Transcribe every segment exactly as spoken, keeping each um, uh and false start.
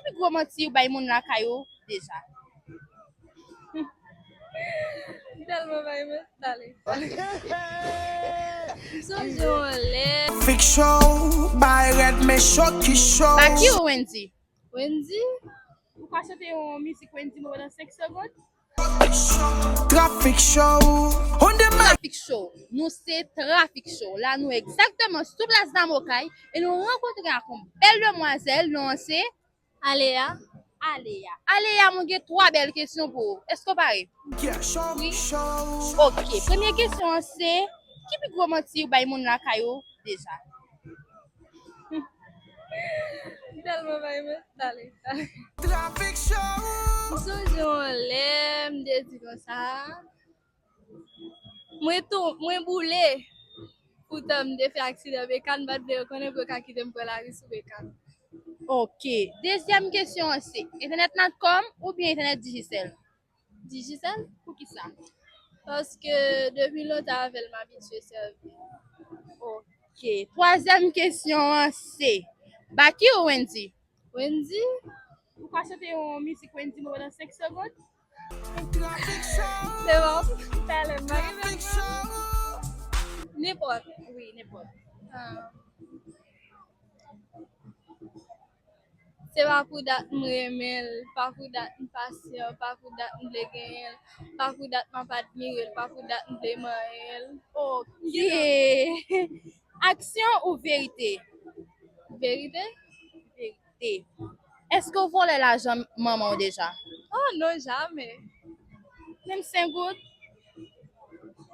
Ki pi gwo manti ou bay moun lakay ou deja? M tèlman bay manti, ale, ale. M sonje yon lè. Traffic Show, bay rèd men cho ki cho. Baky ou Wendy? Wendy. Ou ka chante yon mizik Wendy mwen pandan senk segonn? Traffic Show, on the mic. Traffic Show. Nou se Traffic Show. La nou egzakteman sou plas Damokay e nou rankontre ak yon bèl demwazèl, non an se Alea. Alea. Alea, mwen gen twa bèl kesyon pou ou. Èske w pare? Wi. Ok. Premye kesyon an se, ki pi gwo manti ou bay moun lakay ou deja? M tèlman bay manti, ale, ale. Traffic Show. M sonje yon lè, m te di konsa, mwen tou, mwen boule. Poutan m te fè aksidan bekàn, m pa t vle yo konnen pou yo ka kite m pran lari sou bekàn. Ok. Dezyèm kesyon an se, entènèt Natcom oubyen entènèt Digicel? Digicel. Poukisa? Paske depi lontan avè l m abitye sèvi. Ok. Twazyèm kesyon an se, Baky ou Wendy? Wendy. Ou ka chante yon mizik Wendy mwen pandan senk segonn? Se bon. Talè m pa gen menm non. Nenpòt. Wi, nenpòt. Ah. Se pa pou dat m renmen l, pa pou dat m pasyan, pa pou dat m vle genyen l, pa pou dat m ap admire l, pa pou dat m vle manyen l. Ok. Aksyon ou verite? Verite? Verite. Èske w vòlè lajan manman w deja? Oh non, jamè. Menm senk goud?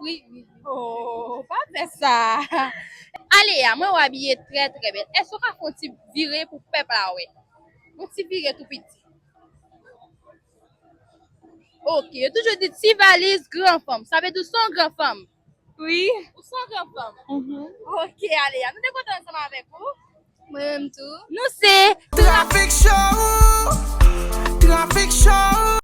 Wi, wi. Oh, pa fè sa. Alea, mwen wè w abiye trè, trè bèl. Èske w ka fè yon ti vire pou pèp la wè? Yon ti vire tou piti. Ok, yo toujou di ti valiz, gran fanm. Sa vle di w se yon gran fanm? Wi. Ou se yon gran fanm? Mhm. Ok, Alea, nou te kontan ansanm avèk ou. Mwen menm tou. Nou se Traffic Show. Traffic Show.